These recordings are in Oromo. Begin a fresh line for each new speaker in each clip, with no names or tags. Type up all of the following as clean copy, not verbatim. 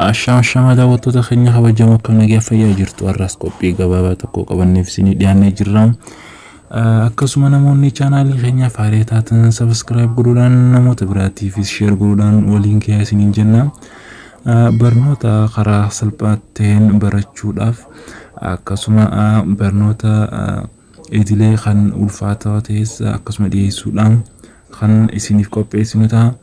Ashaama, daawwattoota keenya kabajamoo, akkam nagaa fayyaa jirtu? Har'as qophii gabaabaa tokko qabanneef isinii dhiyaannee jirra. Akkasuma namoonni chaanaalii keenyaaf haaraa taatan subscribe godhuudhaan, namoota biraatiifis share godhuudhaan waliin ka'aa isiniin jenna. Barnoota karaa salphaa ta'een barachuudhaaf, akkasuma barnoota idilee kan ulfaataa ta'es akkasuma dhiyeessuudhaan kan isiniif qopheessinu ta'a.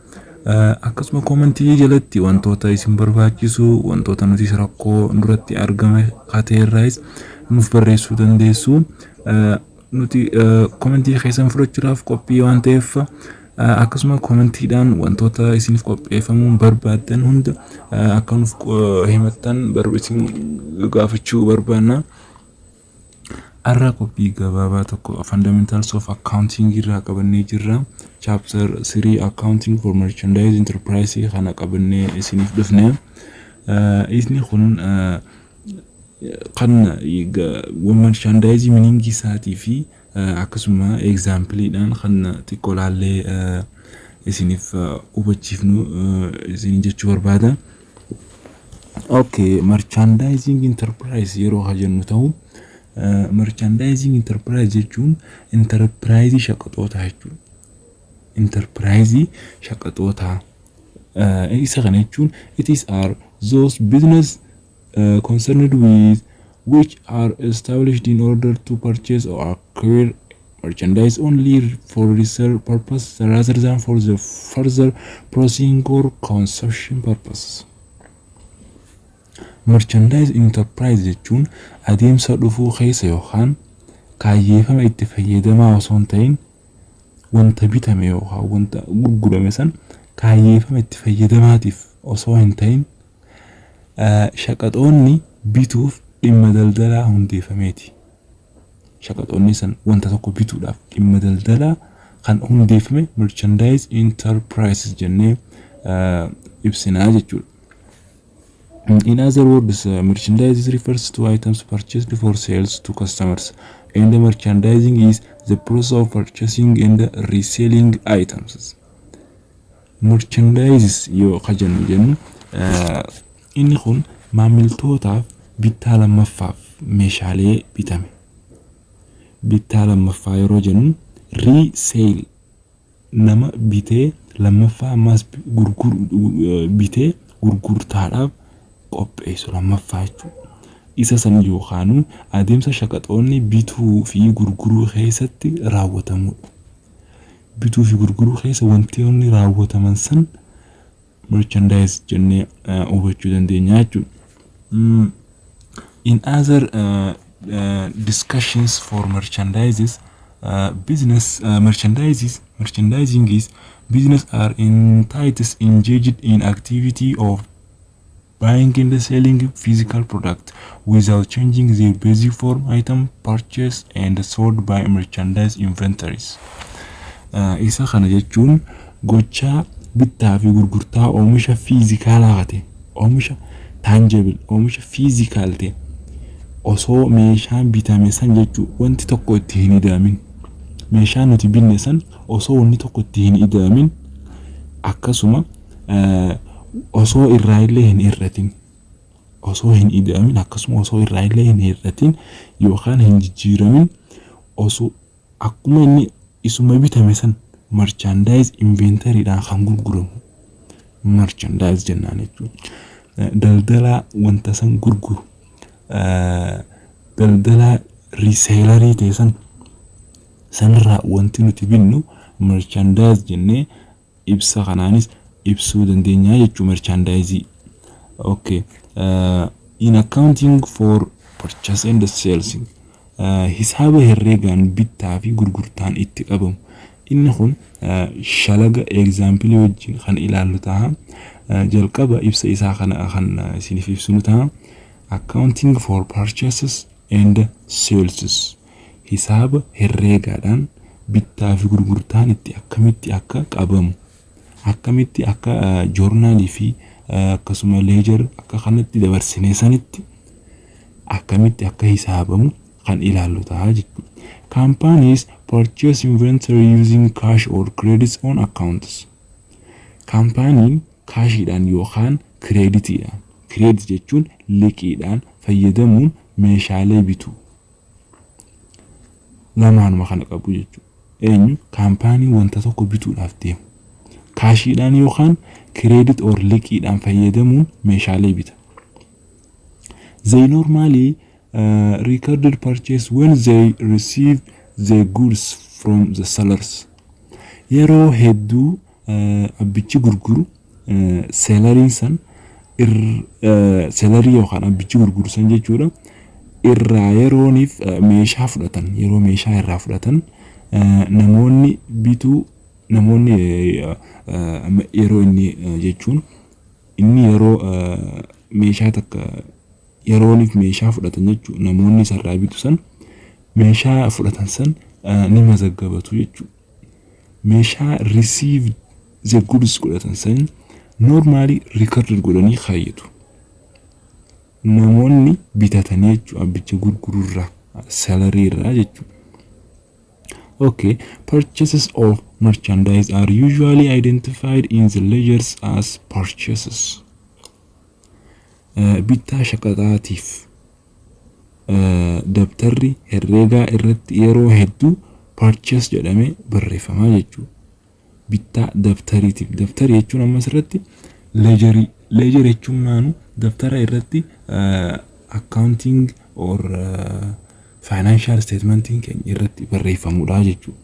Akkasuma koomentii jalatti wantoota isin barbaachisu, wantoota nuti rakkoo duratti argame kateerraayis nuuf barreessuu dandeessu. Nuti koomentii keessan fudhachuudhaaf qophii waan ta'eef, akkasuma koomentiidhaan wantoota isiniif qopheeffamuu barbaaddan hunda akka nuuf himattan isin gaafachuu barbaanna. Har'a qophii gabaabaa tokko Fundamentals of Accounting irraa qabannee jirra. Chapter 3, Accounting for Merchandise Enterprise kana qabannee isiniif dhufne. Inni kun kan merchandise meaning isaatii fi akkasuma exampleidhaan kan xiqqoo laallee isiniif hubachiifnu isin jechuu barbaada. Okay, merchandising enterprise yeroo jennu ta'u, merchandising enterprise jechuun enterprise shaqaxootaa jechuudha. Enterprise shaqaxootaa. Isa kana jechuun it is are those business concerned with which are established in order to purchase or acquire merchandise only for resale purpose rather than for the further processing or consumption purposes. Merchandise enterprise jechuun adeemsa dhufuu keessa yookaan kaayyeeffama itti fayyadamaa osoo hin ta'in, wanta bitame yookaan wanta gurgurame san kaayyeeffama itti fayyadamaatiif osoo hin ta'in, shaqaxoonni bituuf dhimma daldalaa hundeeffameeti. Shaqaxoonni san wanta tokko bituudhaaf dhimma daldalaa kan hundeeffame merchandise enterprises jennee ibsinaa jechuudha. In other words, merchandise refers to items purchased for sales to customers, and merchandising is the process of purchasing and reselling items. Merchandise yoo ka jennu, inni kun maamiltootaaf bittaa lammaffaaf meeshaalee bitame. Bittaa lammaffaa yeroo jennu, resale, nama bitee lammaffaa ammas bitee gurgurtaadhaaf qopheessu lammaffaa jechuudha. Isa san yookaan adeemsa shaqaxoonni bituu fi gurguruu keessatti raawwatamudha. Bituu fi gurguruu keessa wantoonni raawwataman san merchandise jennee hubachuu dandeenya jechuudha. In other discussions for merchandises, business merchandises merchandising is business are entities engaged in activity of buying and selling physical product without changing their basic form, item purchased and sold by merchandise inventories. Isa kana jechuun gochaa bittaa fi gurgurtaa oomisha fiizikaalaa ta'e, oomisha tangible, oomisha physical ta'e, osoo meeshaan bitame san jechuu wanti tokko itti hin ida'amin, meeshaan nuti binne san osoo wanni tokko itti hin ida'amin, akkasuma osoo irraa illee hin hir'atin, osoo hin ida'amin, akkasuma osoo irraa illee hin hir'atin yookaan hin jijjiiramin, osoo akkuma inni isuma bitame san merchandise inventoryidhaan kan gurguramu merchandise jennaan jechuudha. Daldalaa wanta san gurguru, daldalaa resellerii ta'e san sanirraa wanti nuti binnu merchandise jennee ibsa kanaanis ibsuu dandeenya jechuu merchandise. Okay. In accounting for purchase and sales, hisaaba herreegaan bittaa fi gurgurtaan itti qabamu. Inni kun shalaga example wajjin kan ilaallu ta'a. Jalqaba ibsa isaa kana kan isiniif ibsinu ta'a. Accounting for purchases and sales. Hisaaba herreegaadhaan bittaa fi gurgurtaan itti akkamitti akka qabamu, akkamitti akka joornaalii fi akkasuma ledger akka kanatti dabarsinee sanitti akkamitti akka hisaabamu kan ilaallu ta'a jechuudha. Companies purchase inventory using cash or credits on accounts. Kaampaaniin kaashiidhaan yookaan kireeditiidhaan Credit jechuun liqiidhaan fayyadamuun meeshaalee bitu. Lamaanuma kana qabu jechuudha. Eenyu? Kaampaanii wanta tokko bituudhaaf deemu. Kaashiidhaan yookaan credit or liqiidhaan fayyadamuun meeshaalee bita. They normally recorded purchase when they receive the goods from the sellers. Yeroo hedduu abbichi gurguru, selleriin san, sellerii yookaan abbichi gurguru san jechuudha, irraa yerooniif meeshaa fudhatan, yeroo meeshaa irraa fudhatan, namoonni bituu, namoonni yeroo inni jechuun inni yeroo meeshaa takka yerooniif meeshaa fudhatan jechuudha, namoonni isarraa bitu san meeshaa fudhatan san ni mazaggabatu jechuudha. Meeshaa receive the goods godhatan san normally record godhanii kaayyatu. Namoonni bitatanii jechuudha, abbicha gurgururraa, sellerii irraa jechuudha. Okay, purchases of merchandise are usually identified in the ledgers as purchases. Bittaa shaqaxaatiif dabtarri herreegaa irratti yeroo hedduu purchase jedhamee barreeffamaa jechuudha. Bittaa dabtariitiif, dabtari jechuun ammas irratti ledgerii, ledger jechuun maanu dabtara irratti accounting or financial statementiin keenya irratti barreeffamudha jechuudha.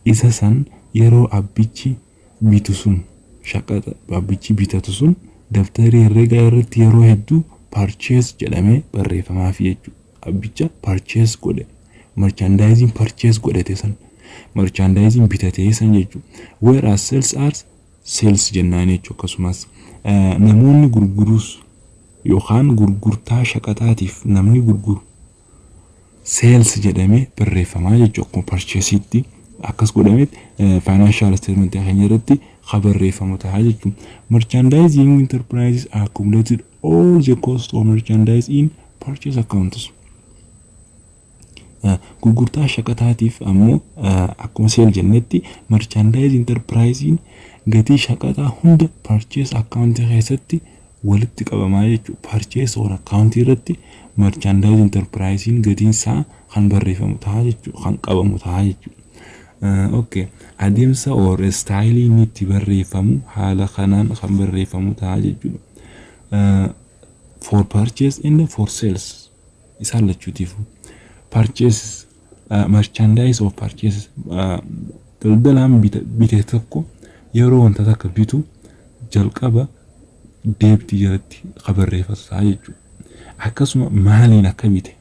Isa san yeroo abbichi bitu sun, shaqaxa abbichi bitatu sun, dabtarii herreegaa irratti yeroo hedduu purchase jedhamee barreeffamaafi jechuudha. Abbicha purchase godhe, merchandising purchase godhate san, merchandising bitatee san jechuudha. Whereas sales are sales jennaan jechuudha. Akkasumas namoonni gurguruus yookaan gurgurtaa shaqaxaatiif namni gurguru sales jedhamee barreeffamaa jechuudha. Akkuma purchaseitti akkas godhamee financial statement keenya irratti kan barreeffamu ta'a jechuudha. Merchandising enterprises accumulated all the cost of merchandise in purchase accounts. Gurgurtaa shaqaxaatiif ammoo akkuma sale jennetti merchandise enterpriseiin gatii shaqaxaa hunda purchase account keessatti walitti qabamaa jechuudha. Purchase or account irratti merchandise enterpriseiin gatiin isaa kan barreeffamu ta'a jechuudha. Kan qabamu ta'a jechuudha. Okay. Adeemsa or styleii inni itti barreeffamu haala kanaan kan barreeffamu ta'a jechuudha. For purchase and for sales isaan lachuutiif. Purchase, merchandise of purchase, daldalaan bite tokko yeroo wanta takka bitu jalqaba debitii jalatti kan barreeffatu ta'a jechuudha. Akkasuma maaliin akka bite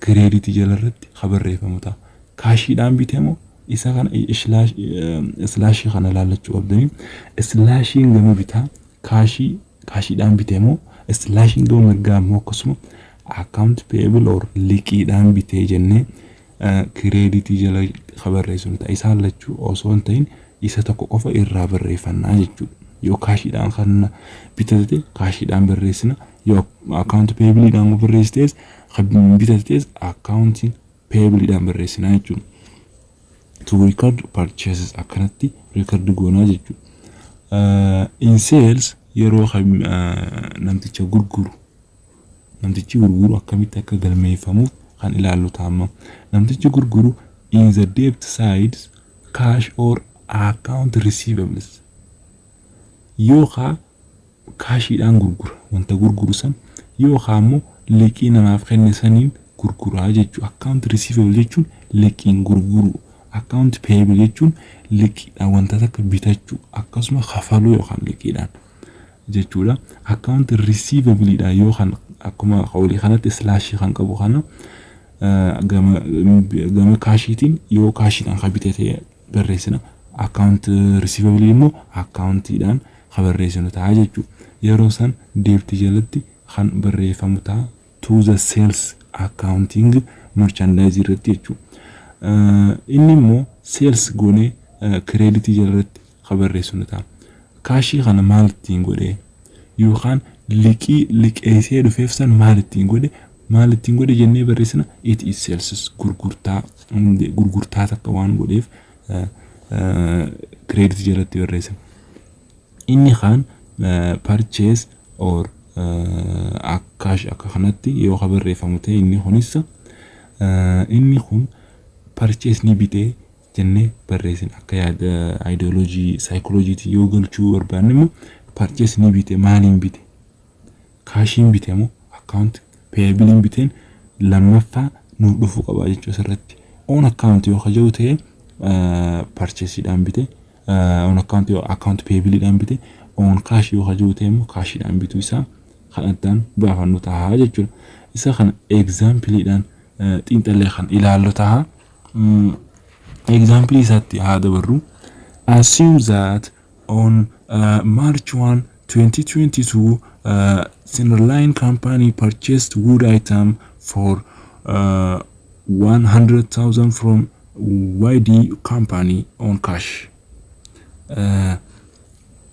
creditii jalarratti kan barreeffamu ta'a. Kaashiidhaan bite moo isa kana slashii kana ilaallachuu qabdanii, slashiin gama bitaa kaashii kaashiidhaan bite moo, slashiin gama mirgaa immoo akkasuma account payable or liqiidhaan bitee jennee creditii jala kan barreessinu ta'a. Isaan lachuu osoo hin ta'in isa tokko qofa irraa barreeffannaa jechuudha. Yoo kaashiidhaan kan bitate kaashiidhaan barreessina. Yoo account payableiidhaan barreessites, kan bitates account payableiidhaan barreessina jechuudha. To record purchases akkanatti record goonaa jechuudha. In sales yeroo namticha gurguru, namtichi gurguru akkamitti akka galmeeffamuuf kan ilaallu ta'a. Namtichi gurguru in the debit side cash or account receivables yookaan kaashiidhaan gurgura wanta gurguru san, yookaan immoo liqii namaaf kenne saniin gurguraa jechuudha. Account receivable jechuun liqiin gurguru. Account payable jechuun liqiidhaan wanta takka bitachuu, akkasuma kafaluu yookaan liqiidhaan jechuudha. Account receivableidhaan yookaan akkuma olii kanatti slashii kan qabu kana gama kaashiitiin yoo kaashiidhaan kan bitate barreessina. Account receivable immoo accountiidhaan kan barreessinu ta'a jechuudha. Yeroo san debitii jalatti kan barreeffamu ta'a to the sales accounting merchandise irratti jechuudha. Inni immoo sales goonee creditii jalatti kan barreessinu ta'a. Kaashii kana maal ittiin godhee yookaan liqii liqeessee dhufeef san maal ittiin godhe jennee barreessina. It is sales, gurgurtaa, gurgurtaa takka waan godheef creditii jalatti barreessina. Inni kaan purchase Or cash akka kanatti yoo ka barreeffamu ta'e, inni kunis inni kun purchase, ni bitee jennee barreessina. Akka yaada ideology saayikolojiitii yoo galchuu barbaanne immoo, purchase ni bite. Maaliin bite? Cashiin bite moo account payableiin biteen? Lammaffaa nuuf dhufuu qaba jechuudha asirratti. On account yoo kaja'u ta'e, purchaseiidhaan bite. On account yoo account payableiidhaan bite, on cash yoo kaja'u ta'e immoo cashiidhaan bituu isaa kan addaan baafannu ta'a jechuudha. Isa kana exampleiidhaan xiinxallee kan ilaallu ta'a. Example isaatti haa dabarru. Assume that on March 1, 2022, Sinnerline Company purchased wood item for 100,000 from YD Company on cash.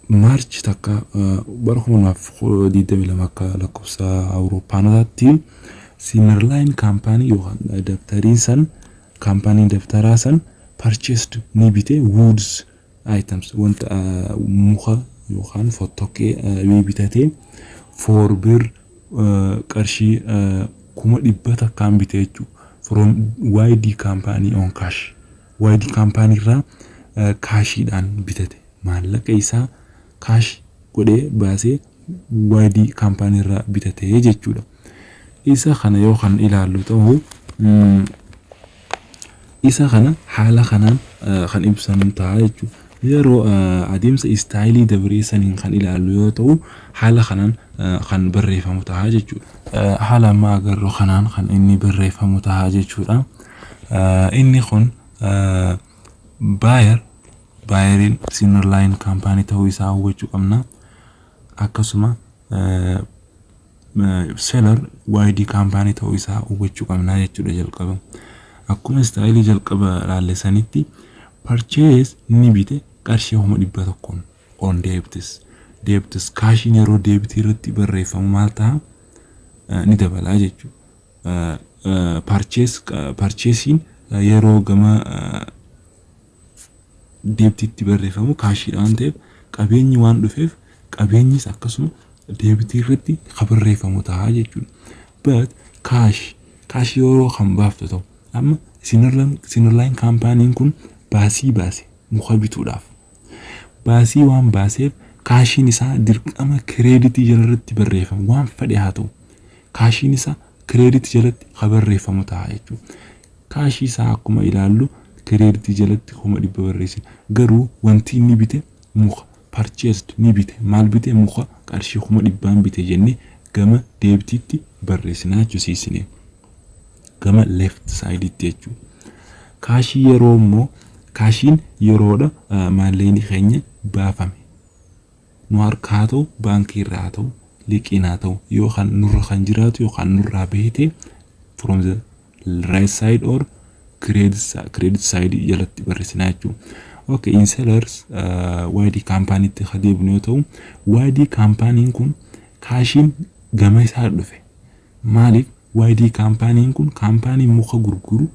March 1, bara 2022 akka lakkoofsa Awurooppaanotaatti, Sinnerline Company yookaan dabtariin san, kaampaaniin dabtaraa san, purchased, ni bite, woods items, wanta muka yookaan fottoqee ni bitate, for bir, qarshii 100,000n bite jechuudha. From YD Company on cash. YD Company irraa cashiidhaan bitate. Maallaqa isaa cash godhee baasee YD Company irraa bitate jechuudha. Isa kana yoo kan ilaallu ta'u, isa kana haala kanaan kan ibsamu ta'a jechuudha. Yeroo adeemsa styleii dabaree saniin kan ilaallu yoo ta'u, haala kanaan kan barreeffamu ta'a jechuudha. Haala ammaa agarru kanaan kan inni barreeffamu ta'a jechuudha. Inni kun buyer, buyeriin Sinnerline Company ta'uu isaa hubachuu qabna. Akkasuma seller YD Company ta'uu isaa hubachuu qabna jechuudha jalqaba. Akkuma styleii jalqaba ilaalle sanitti, purchase ni bite qarshii 100,000n on debits. Debits, cashiin yeroo debitii irratti barreeffamu maal ta'a? Ni dabalaa jechuudha. Purchase, purchaseiin yeroo gama debitiitti barreeffamu cashiidha waan ta'eef, qabeenyi waan dhufeef, qabeenyis akkasuma debitii irratti kan barreeffamu ta'a jechuudha. But cash, cashii yeroo kan baaftu ta'u, amma Sinnerline Companyn kun baasii baase muka bituudhaaf. Baasii waan baaseef, cashiin isaa dirqama creditii jalarratti barreeffama. Waan fedhe haa ta'u, cashiin isaa creditii jalatti kan barreeffamu ta'a jechuudha. Cashii isaa akkuma ilaallu creditii jalatti 100,000 barreessina. Garuu wanti inni bite muka. Purchased, ni bite. Maal bite? Muka qarshii 100,000n bite jennee gama debitiitti barreessinaa jechuudha. Gama left sideitti jechuudha. Cashii yeroo immoo, cashiin yeroodha maallaqni keenya baafame. Nu harka haa ta'u, baankii irraa haa ta'u, liqiin haa ta'u, yookaan nurra kan jiraatu yookaan nurraa bahee, from the right side or credit side jalatti barreessinaa jechuudha. Okay, in sellers YD Companytti kan deebinu yoo ta'u, YD Companyn kun cashiin gama isaa dhufe. Maaliif? YD Companyn kun kaampaanii muka gurguru,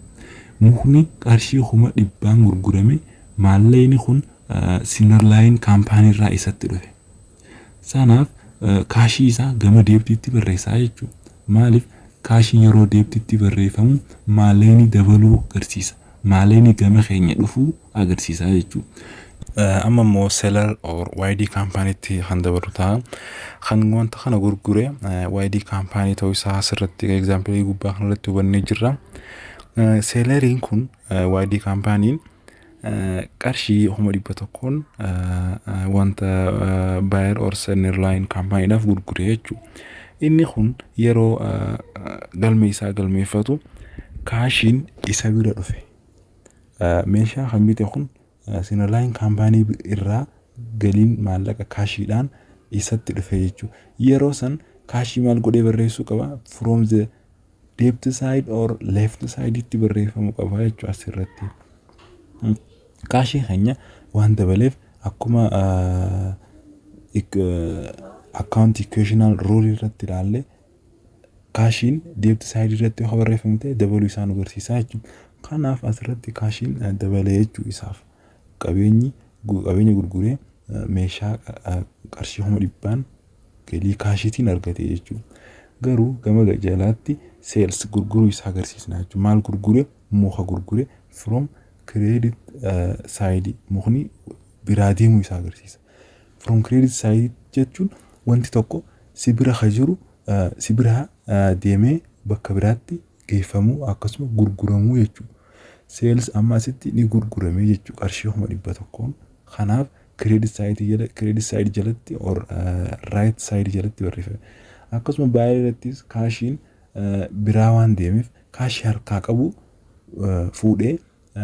mukni qarshii 100,000n gurgurame, maallaqni kun Sinnerline Company irraa isatti dhufe. Sanaaf cashii isaa gama debitiitti barreessaa jechuudha. Maaliif? Cashiin yeroo debitiitti barreeffamu maallaqni dabaluu agarsiisa. Maallaqni gama keenya dhufuu agarsiisa jechuudha. Amma immoo seller or YD Companytti kan dabalu ta'a. Kan wanta kana gurgure YD Company ta'uu isaa asirratti exampleii gubbaa kanarratti hubannee jirra. Selleriin kun YD Companyn qarshii 100,000n wanta buyer or Sinnerline Companydhaaf gurgure jechuudha. Inni kun yeroo galme isaa galmeeffatu cashiin isa bira dhufe. Meeshaa kan bite kun Sinnerline Company irraa galiin maallaqa cashiidhaan isatti dhufe jechuudha. Yeroo san cashii maal godhee barreessuu qaba? From the debit side or left side itti barreeffamuu qaba jechuudha asirratti. Cashii keenya waan dabaleef, akkuma account equational rule irratti ilaalle, cashiin debit side irratti yoo barreeffamu ta'e dabaluu isaa nu agarsiisa jechuudha. Kanaaf asirratti cashiin dabalee jechuu isaaf qabeenyi qabeenya gurguree meeshaa qarshii 100,000n Galii cashiitiin argate jechuudha. Garuu gama jalaatti sales, gurguruu isaa agarsiisna jechuudha. Maal gurgure? Muka gurgure. From credit side, mukni biraa deemuu isaa agarsiisa. From credit side jechuun wanti tokko si bira ka jiru si biraa deemee bakka biraatti geeffamuu, akkasuma gurguramuu jechuudha. Sales amma asitti ni gurgurame jechuudha qarshii 100,000n. Kanaaf credit side jala, credit side jalatti or right side jalatti barreeffame. Akkasuma baay'ee irrattis cashiin biraa waan deemeef cashii harkaa qabu fuudhee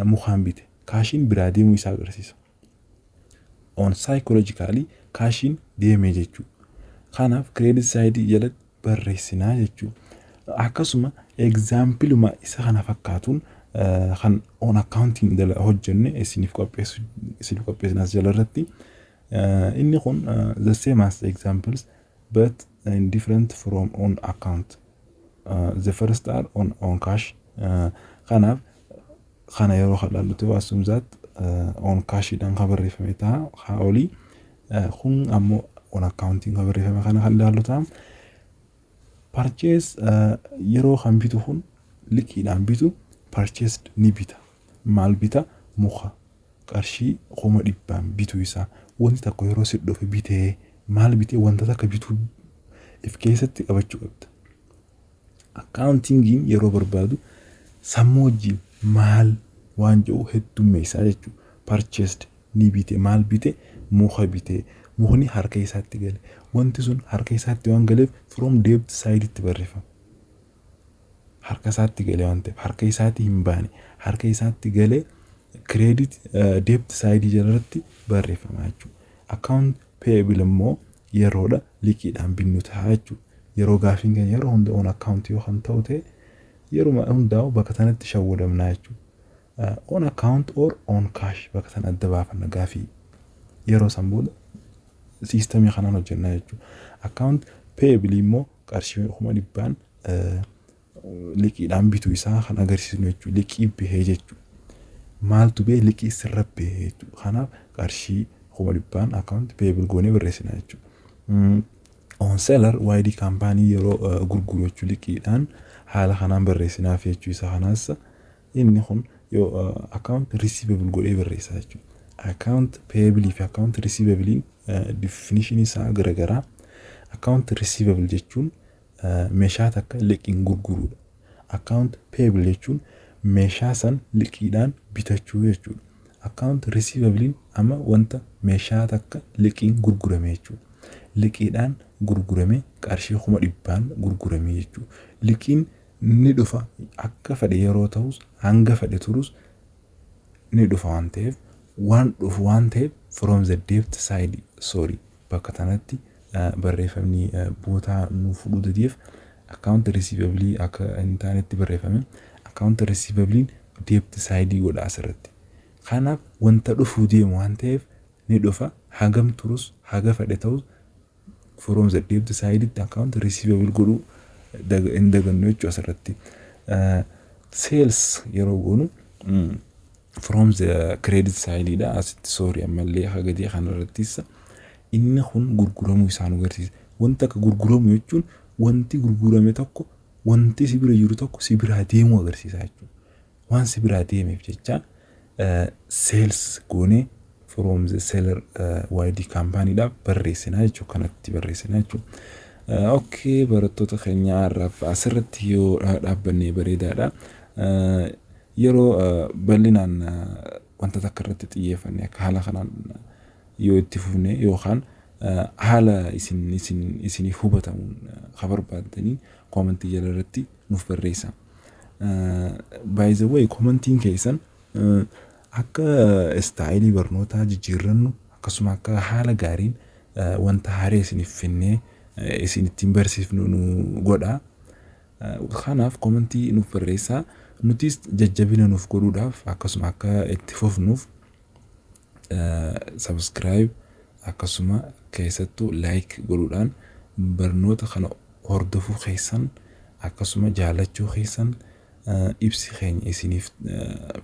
mukaan bite. Cashiin biraa deemuu isaa agarsiisa. On psychologically cashiin deeme jechuudha. Kanaaf credit side jalatti barreessinaa jechuudha. Akkasuma exampleuma isa kana fakkaatuun kan on accounting hojjenne isiniif qopheessu, isiniif qopheessina as jalarratti. Inni kun the same as examples but in different from on account. The first are on cash. Kanaaf kana yeroo ilaallu ta'u, assume that on cashiidhaan kan barreeffame ta'a haa olii. Kun ammoo on accounting kan barreeffame kana kan ilaallu ta'a. Purchase yeroo kan bitu kun liqiidhaan bitu, purchased ni bita. Maal bita? Muka qarshii 100,000 bituu isaa. Wanti tokko yeroo si dhufe bitee, maal bitee, wanta takka bituu if keessatti qabachuu qabda. Accountingiin yeroo barbaadu sammuu wajjin maal waan jedhu heddummeessaa jechuudha. Purchased ni bite. Maal bite? Muka bite. Mukni harka isaatti gale. Wanti sun harka isaatti waan galeef from debit side'itti barreeffama. Harka isaatti gale waan ta'eef, harka isaatti hin baane, harka isaatti galee credit debit side jalatti barreeffama jechuudha. Account payable immoo yeroodha liqiidhaan binnu ta'a jechuudha. Yeroo gaafiin keenya yeroo hunda on account yoo kan ta'u ta'e, yeruma hundaa'u bakka sanatti shawwadamnaa jechuudha. On account or on cash bakka sana adda baafanna gaafii. Yeroo san booda systemii kanaan hojjennaa jechuudha. Account payable immoo qarshii 100,000 liqiidhaan bituu isaa kan agarsiisnu jechuudha. Liqii bahee jechuudha. Maaltu bahee? Liqii sirra bahee jechuudha. Kanaaf qarshii 100,000 account payable goonee barreessina jechuudha. On seller YD company yeroo gurguru jechuudha, liqiidhaan haala kanaan barreessinaaf jechuu isa kanaas inni kun yoo account receivable godhee barreessa jechuudha. Account payable fi account receivable definition isaa garagaraa. Account receivable jechuun meeshaa takka liqiin gurguruudha. Account payable jechuun meeshaa san liqiidhaan bitachuu jechuudha. Account receivable amma wanta meeshaa takka liqiin gurgurame jechuudha. Liqiidhaan gurgurame, qarshii 100,000 gurgurame jechuudha. Liqiin ni dhufa, akka fedhe yeroo ta'us, hanga fedhe turus ni dhufa waan ta'eef, waan dhufu waan ta'eef from the debit side. Sorry, bakka kanatti barreeffamni bootaa nu fudhuu dideef account receivable akka hin taanetti barreeffame. Account receivable debit side godha asirratti. Kanaaf wanta dhufuu deemu waan ta'eef, ni dhufa, hagam turus, haga fedhe ta'us, from the debit side account receivable godhuu hin dagannu jechuudha asirratti. Sales yeroo goonu from the credit side dha asitti. Sorry, ammallee hagadii kanarrattis inni kun gurguramuu isaa nu agarsiisa. Wanta akka gurguramu jechuun wanti gurgurame tokko, wanti si bira jiru tokko si biraa deemuu agarsiisa jechuudha. Waan si biraa deemeef jecha sales goonee from the seller YD companyidhaaf barreessinaa jechuudha, kanatti barreessinaa jechuudha. Okay, barattoota keenya, har'aaf asirratti yoo dhaabbannee bareedaadha. Yeroo bal'inaan wanta takka irratti xiyyeeffanne akka haala kanaan yoo itti fufne yookaan haala isin isin isiniif hubatamuun ka barbaaddanii commentii jala irratti nuuf barreessa. By the way, commentiin keessan akka styleii barnootaa jijjiirrannu, akkasuma akka haala gaariin wanta haaraa isiniif finnee isin ittiin barsiifnu nu godha. Kanaaf commentii nuuf barreessaa. Nutis jajjabina nuuf godhuudhaaf, akkasuma akka itti fufnuuf subscribe, akkasuma keessattuu like godhuudhaan barnoota kana hordofuu keessan, akkasuma jaallachuu keessan, ibsi keenya isiniif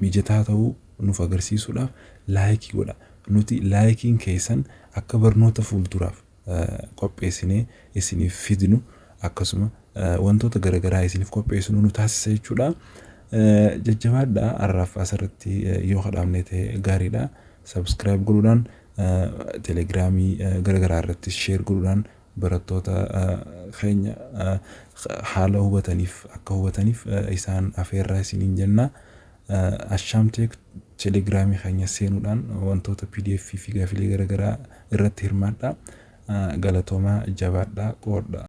mijataa ta'uu nuuf agarsiisuudhaaf likeii godha. Nuti likeiin keessan akka barnoota fuulduraaf qopheessinee isiniif fidnu, akkasuma wantoota garaagaraa isiniif qopheessinu nu taasisa jechuudha. Jajjabaadhaa, har'aaf asirratti yoo kadhaamne ta'e gaariidha. Subscribe godhuudhaan, Telegramii garaagaraa irratti share godhuudhaan barattoota keenya haala hubataniif akka hubataniif isaan afeerraa isiniin jenna. Ashaamteek Telegramii keenya seenuudhaan wantoota PDF fi gaafilee garaagaraa irratti hirmaadhaa. Galatoomaa, jabaadhaa, qoodhaa.